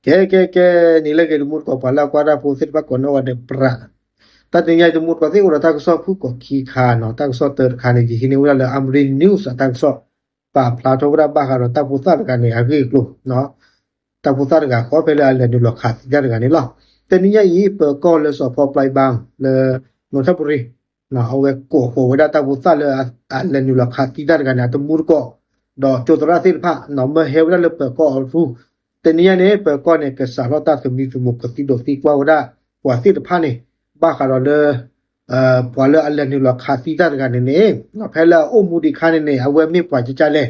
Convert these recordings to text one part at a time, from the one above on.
ကဲ ကဲ ကဲ နံၤလၢအဂ့ၤ တမူတကိး ပှၤလၢအကွၢ်တၢ်ဖိသ့ၣ်တဖၣ် ကိးနီၢ်ဂၤဒဲး ပြး တၢ်တနံၤညါအံၤ တမူတကိးသ့ၣ် အိၣ်ဒီးတၢ်ကစီၣ်ဖုၣ်ကိာ်ခံခါနီၤ. တၢ်ကစီၣ်တၢတခါန့ၣ် ယဟံးန့ၢ်ဝဲဒၣ်လၢ Amri News အတၢ်ကစီၣ် ပာ်ဖျါထီၣ်ဝဲဒၣ်ဘၣ်ဃးဒီးတၢ်ဖိသၣ်တဂၤန့ၣ် အဂ့ၢ်အကျိၤ တၢ်ဖိသၣ်တဂၤဃီ ဖဲလၢအလဲၤနုာ်လီၤခးသံတၢ်တဂၤန့ၣ်လီၤ. တနံၤညါအံၤ ပၢၤကီၢ်လၢစီၤဖီပျၢ်ဘၣ် လၢ နီၣ်ထၢၣ်ပူၤရံ အဝဲကိးဃီၤဝဲဒၣ်တၢ်ဖိသၣ်လၢအလဲၤနုာ်လီၤခးသံတၢ်တဂၤန့ၣ် အတမူတကိး ဒီးကၠိသရၣ်သ့ၣ်တဖၣ် မၢဟဲဝဲဒၣ်လၢပၢၤကီၢ်အရူ တနံၤညါန့ၣ် ပၢၤကီၢ်န့ၣ် ကစးထီၣ်တၢ်သမံသမိး ကသံဒိးသံကွၢ်ဝဲဒၣ် ပှၤသ့ၣ်တဖၣ်န့ၣ် ဘၣ်ဃးဒီးလၢ ပှၤလၢအလဲၤနုာ်လီၤခးသံတၢ်တဂၤန့ၣ်န့ၣ် ဖဲလၢအအိၣ်မူဒံးခါန့ၣ်န့ၣ် အဝဲမ့ၢ်ပှၤကကလဲၣ်,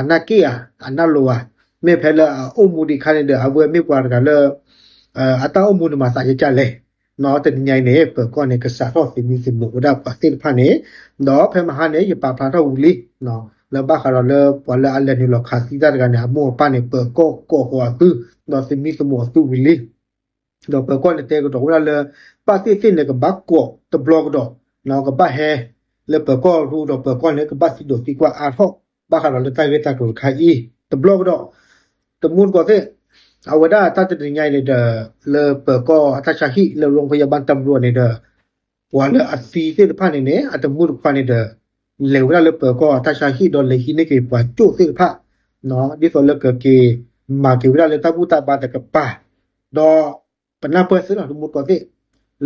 အနၢ်က့ၣ်ဧါ, အနၢ်လိၤဧါ, မ့ၢ်ဖဲလၢအအိၣ်မူဒံးခါန့ၣ်ဒီး အဝဲမ့ၢ်ပှၤတဂၤလၢ အတၢ်အိၣ်မူန့ၣ်မၤသးကကလဲၣ်. တနံၤညါအံၤန့ၣ် ပၢၤကီၢ်န့ၣ် ကစးထီၣ်သမံသမိးဝဲဒၣ်ပှၤသ့ၣ်တဖၣ်န့ၣ်, ဒီးဖဲမဟါန့ၣ် ယပာ်ဖျါထီၣ်ဝံၤလံ လၢဘၣ်ဃးဒီးလၢပှၤလၢအလဲၤနုာ်လီၤခးသံတၢ်တဂၤန့ၣ် အမိၢ်အပၢ်န့ၣ် ပၢၤကီၢ်ကိးဃီၤအသု ဒီးသမံသမိးအသုဝံၤလံ. ဒီးပၢၤကီၢ်န့ၣ်တဲကဒီးဝဲဒၣ်လၢ ဘၣ်သ့ၣ်သ့ၣ်န့ၣ် ကဘၣ်ကိးတဘျီကဒီး, ကဘၣ်ဟဲ လၢပၢၤကီၢ်ရူဒီးပၢၤကီၢ်န့ၣ် ကဘၣ်သံဒိးသံကွၢ်အါထီၣ် ဘၣ်ဃးဒီးလၢတၢ်ဂ့ၢ်တၢ်ကျိၤတခါအံၤ တဘျီကဒီး, တမူတကိးသ့ၣ်, အဝဲဒၣ်တၢ်တနံၤညါအံၤန့ၣ်ဒီး လၢပၢၤကီၢ်အတၢ်ဆါဟံၣ်လၢ ရိဖယါဘၣ်တၢ်မရူန့ၣ်ဒီး ပှၤလၢအသံသ့ၣ်တဖၣ်န့ၣ်န့ၣ် အတမူတခွါန့ၣ်ဒီး လဲၤဝဲဒၣ်လၢပၢၤကီၢ်အတၢ်ဆါဟံၣ်ဒီးလဲၤဟံးန့ၢ်က့ၤပှၤကၠိၣ်သ့ၣ်တဖၣ်, ဒ်သိးလၢကက့ၤမၤက့ၤဝဲဒၣ်လၢတၢ်ဘူၣ်တၢ်ဘါတကပၤ, ဒီး ပနၢ်ပၢၢ်သ့လီၤ တမူတကိးသ့ၣ်,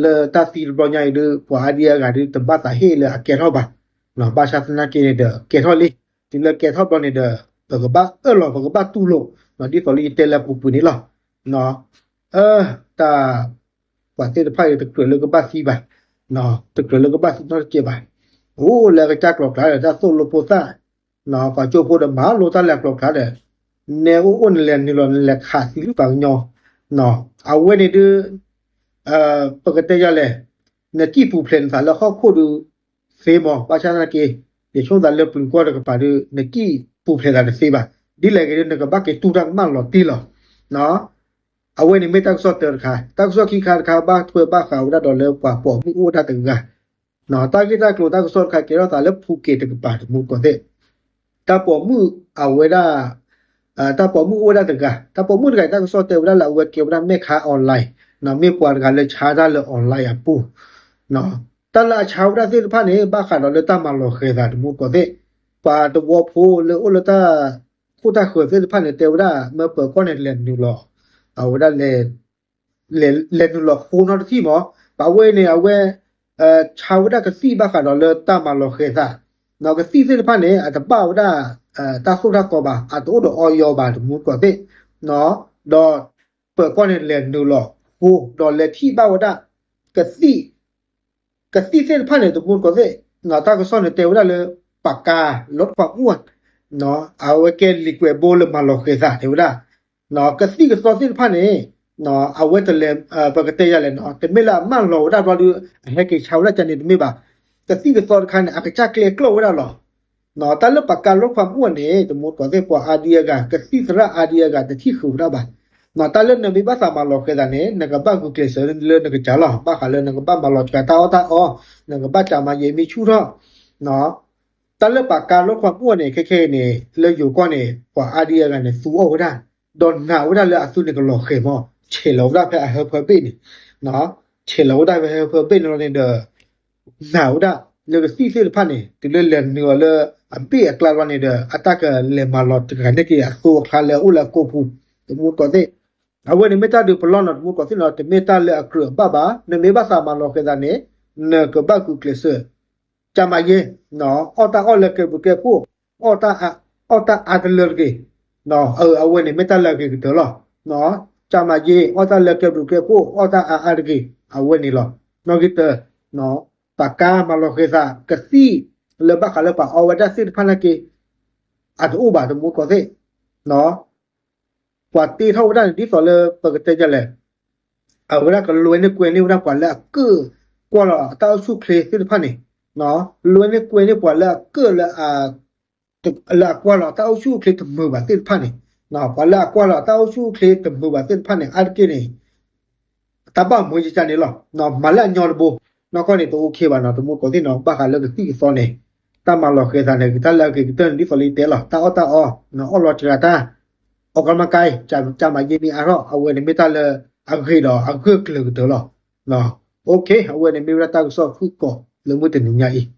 လၢတၢ်သံတဘျီညါအံၤဒီး ပှၤအါဒံအါဂၤဒီး တဘၣ်သးဟ့ၣ်လၢအကဲထီၣ်ဘၣ်, ဘၣ်ဆၣ်သနာ်က့န့ၣ်ဒီး ကဲထီၣ်လံ, တုၤလၢကဲထီၣ်ဘျီန့ၣ်ဒီး ပကဘၣ်အၢၣ်လီၤ ပကဘၣ်တူၢ်လိာ်, ဒ်သိးလၢယတဲလၢအပူၤကွံာ်န့ၣ်လီၤ. အၢ တၢ် ပှၤသ့ၣ်တဖၣ်အံၤတကြၢးလၢကဘၣ်သံဘၣ်, တကြၢးလၢကဘၣ်သံနီတစဲးဘၣ်. အိၣ်လၢအကစၢ်ကျိၤကျါဒီး တၢ်သိၣ်လိဖိသၣ် ပှၤကၠိဖိဒီးမၤလိတၢ်လၢအကျိၤကျါဒီး နဲအိၣ်အိၣ်နလဲၤနုာ်လီၤ နလဲၤခးသံလုၢ်ပှၤကညီ, အဝဲန့ၣ်ဒုး ပကတဲယၤလဲၣ်, နစံၣ်ပူၤဖျဲးနသးလၢဟီၣ်ခိၣ်ဒုး သ့မး ဘၣ်ဆၣ်သနာ်က့ ယဆိကမိၣ်သးလၢပျုၤကီၢ်တကပၤဒုး နစံၣ်ပူၤဖျဲးသးတသ့ဘၣ်, ဒ်လဲၣ်ဂ့ၤဒုး နကဘၣ်က့ၤတူၢ်တၢ်ကမၣ်လီၤတံၢ်လီၤ. အဝဲန့ၣ်မ့ၢ်တၢ်ကစီၣ်တၢတခါ, တၢ်ကစီၣ်ခံခါတခါ ဘၣ်ထွဲဘၣ်ဃးဝဲဒၣ်ဒီးလၢပှၤပိာ်မုၣ်အိၣ်ဝဲဒၣ်တဂၤ, တၢ်ဂ့ၢ်တၢ်ကျိၤတၢ်ကစီၣ်တခါ ကဲထီၣ်သးလၢဖူက့ၤတကပၤ တမူတကိးသ့ၣ်, တၢ်ပိာ်မုၣ်အဝဲဒၣ် တၢ်ပိာ်မုၣ်အိၣ်ဝဲဒၣ်တဂၤ, တၢ်ပိာ်မုၣ်တဂၤအံၤ တၢ်ကစီၣ်တဲဝဲဒၣ်လၢအဝဲကဲဝဲဒၣ်မဲၢ်ခါ online, မ့ၢ်ပှၤတဂၤလၢဆါတၢ်လၢ online အပူၤ, တၢ်လၢအဆါဝဲဒၣ်သ့ၣ်တဖၣ်န့ၣ် ဘၣ်ဃးဒီးလၢတၢ်မၤလီၤဃဲၤသး တမူတကိးသ့ၣ်, ပှၤသဝီဖိလၢအိၣ်လၢတၢ်ခိၣ်တၢ်ဃၢၤသ့ၣ်တဖၣ်န့ၣ် တဲဝဲဒၣ် မၢပၢၤကီၢ်န့ၣ် လဲၤနုာ်လီၤ အဝဲဒၣ် လဲၤနုာ်လီၤဃိနီတထံၣ်မး, ပှၤဝဲန့ၣ် အဝဲ ဆါဝဲဒၣ်ကသံၣ်ဘၣ်ဃးဒီးလၢတၢ်မၤလီၤဃဲၤသး, ကသံၣ်သ့ၣ်တဖၣ်န့ၣ် အတဘၣ်ဝဲဒၣ် တၢ်သိၣ်တၢ်သီဘၣ်, အတအိၣ်ဒီးအီယီဘၣ် တမူတကိးသ့ၣ်, ဒီးပၢၤကီၢ်န့ၣ် လဲၤနုာ်လီၤဃိ ဒီးလဲၤထံၣ်ဘၣ်ဝဲဒၣ် ကသံၣ် ကသံၣ်သ့ၣ်တဖၣ်န့ၣ် တမူတကိးသ့ၣ်, တၢ်ကစီၣ်န့ၣ်တဲဝဲဒၣ်လၢ ပှၤကါလီတခွးမုၣ် အဝဲကဲလံာ်ကွဲးဘိလၢမၤလီၤဃဲၤသး တဲဝဲဒၣ်, ကသံၣ်ကသီသ့ၣ်တဖၣ်န့ၣ် အဝဲတလဲၤ ပကတဲယၤလဲၣ်နီၤ, တမ့ၢ်လၢအမၢလီၤဝဲဒၣ်ဘျီဒီး အဟဲက့ၤဆါဝဲဒၣ်ကန့ၣ်တမ့ၢ်ဘၣ်. ကသံၣ်ကသီတခါန့ၣ် အကစၢ်ကျဲကျီၢ်ဝဲဒၣ်လီၤ. တၢ်လၢပှၤကါလီတခွးမုၣ်န့ၣ် တမူတကိးသ့ၣ် ပှၤအါဒံအါဂၤ ကသံၣ်သရၣ်အါဒံအါဂၤ တထံၣ်ဃုာ်ဝဲဒၣ်ဘၣ်. တၢ်လၢနမ့ၢ်ဘၣ်သးမၤလီၤဃဲၤသးန့ၣ် နကဘၣ်ဂုာ်ကျဲးစၢးလၢနကစၢ်လီၤ. ဘၣ်ဃးလၢနကဘၣ်မၤလီၤစှၤတၢ်အီၣ်တၢ်အီ, နကဘၣ်စှၤမၤယဲၢ်မံဆူၣ်ထီၣ် တၢ်လၢပှၤကါလီတခွးမုၣ်န့ၣ် ခဲခဲအံၤန့ၣ် လၢယိၤကီၢ်န့ၣ် ပှၤအါဒံအါဂၤန့ၣ် သူအီၣ်ဝဲဒၣ်, ဒီးနာ်ဝဲဒၣ်လၢအသုန့ၣ်ကလီၤဃဲၤမး, ဆဲးလီၤဝဲဒၣ်ဖဲအဟၢဖၢဘ့ၣ်န့ၣ်, ဆဲးလီၤဝဲဒၣ်ဖဲအဟၢဖၢဘ့ၣ်န့ၣ်လီၤန့ၣ်ဒီး နာ်ဝဲဒၣ်လၢကသံၣ်သ့ၣ်တဖၣ်န့ၣ် တုၤလၢလဲၤနုာ်အီၤလၢအဘ့ၣ်အကျါလီၤန့ၣ်ဒီး အတၢ်ကလဲၤမၤလီၤတဂၤန့ၢ်က့ၤအသိအကျါလၢအအိၣ်လၢအကိာ်ပူၤ, တမူတကိးသ့ၣ်. အဝဲန့ၣ်မ့ၢ်တၢ်ဒုးပလီၢ်နီၤ တမူတကိးသ့ၣ်နီၤ, တမ့ၢ်တၢ်လၢအကြၢးဘၣ်ဘၣ်. နမ့ၢ်ဘၣ်သးမၤလီၤဃဲၤသးန့ၣ် နကဘၣ်ဂုာ်ကျဲးစၢး ကမၤယဲၢ်, အီၣ်တၢ်အီၣ်လၢကဲဘျုးကဲဖှိၣ်, အီၣ်တၢ်အါတလၢတဂ့ၤ, အဝဲန့ၣ်မ့ၢ်တၢ်လၢအဂ့ၤကတၢၢ်လီၤ. ကမၤယဲၢ် အီၣ်တၢ်လၢကဲဘျုးကဲဖှိၣ် အီၣ်တၢ်အါအါတဂ့ၤ အဝဲန့ၣ်လီၤ. နီၣ်ဂံၢ်တၢ ပှၤကါမၤလီၤဃဲၤသး ကသံၣ်လၢဘၣ်ဃးလၢပှၤအီဝဲဒၣ်သ့ၣ်တဖၣ်နာ်က့ အတအိၣ်ဘၣ် တမူတကိးသ့ၣ် ပှၤတ့ထီၣ်ဝဲဒၣ်န့ၣ် ဒ်သိးလၢပကတဲဒ်လဲၣ်, အဝဲဒၣ်ကလွဲန့ၢ်ကွဲန့ၢ်ဝဲဒၣ်ပှၤလၢအကၢၣ်ကွၢ်လီၤတၢ်အိၣ်ဆူၣ်အိၣ်ချ့သ့ၣ်တဖၣ်န့ၣ်, လွဲန့ၢ်ကွဲန့ၢ်ပှၤလၢအကၢၣ်လၢ လၢအကွၢ်လီၤတၢ်အိၣ်ဆူၣ်အိၣ်ချ့တမုာ်ဘၣ်သ့ၣ်တဖၣ်န့ၣ်, ပှၤလၢအကွၢ်လီၤတၢ်အိၣ်ဆူၣ်အိၣ်ချ့တမုာ်ဘၣ်သ့ၣ်တဖၣ်န့ၣ် အါတက့ၢ်န့ၣ် တၢ်ဘၣ်မူယကန့ၣ်လီၤ. မၤလၢအညီတဘိ, နီၢ်ကီၢ်န့ၣ်တအိၣ်ခ့ဘၣ်နီၤ တမူတကိးသ့ၣ်နီၤ ဘၣ်ဃးလၢကသံၣ်ကသီန့ၣ်, တၢ်မၤလီၤဃဲၤသးန့ၣ် တၢ်လၢအဂ့ၤကတၢၢ်န့ၣ် ဒ်သိးလၢယတဲလီၤ တၢ်အီၣ်တၢ်အီ, အီၣ်လီၤစှၤတၢ်, ออกกำลังกาย จะมาเย็นนี้ အါထီၣ် အဝဲန့ၣ်မ့ၢ်တၢ်လၢအဂ့ၤဒီးအဂၢၢ်ကျၢၤကတၢၢ်လီၤ. အဝဲန့ၣ်မ့ၢ်ဝဲဒၣ်တၢ်ကစီၣ်ဖုၣ်ကိာ်လၢမုၢ်တနံၤညါအံၤ.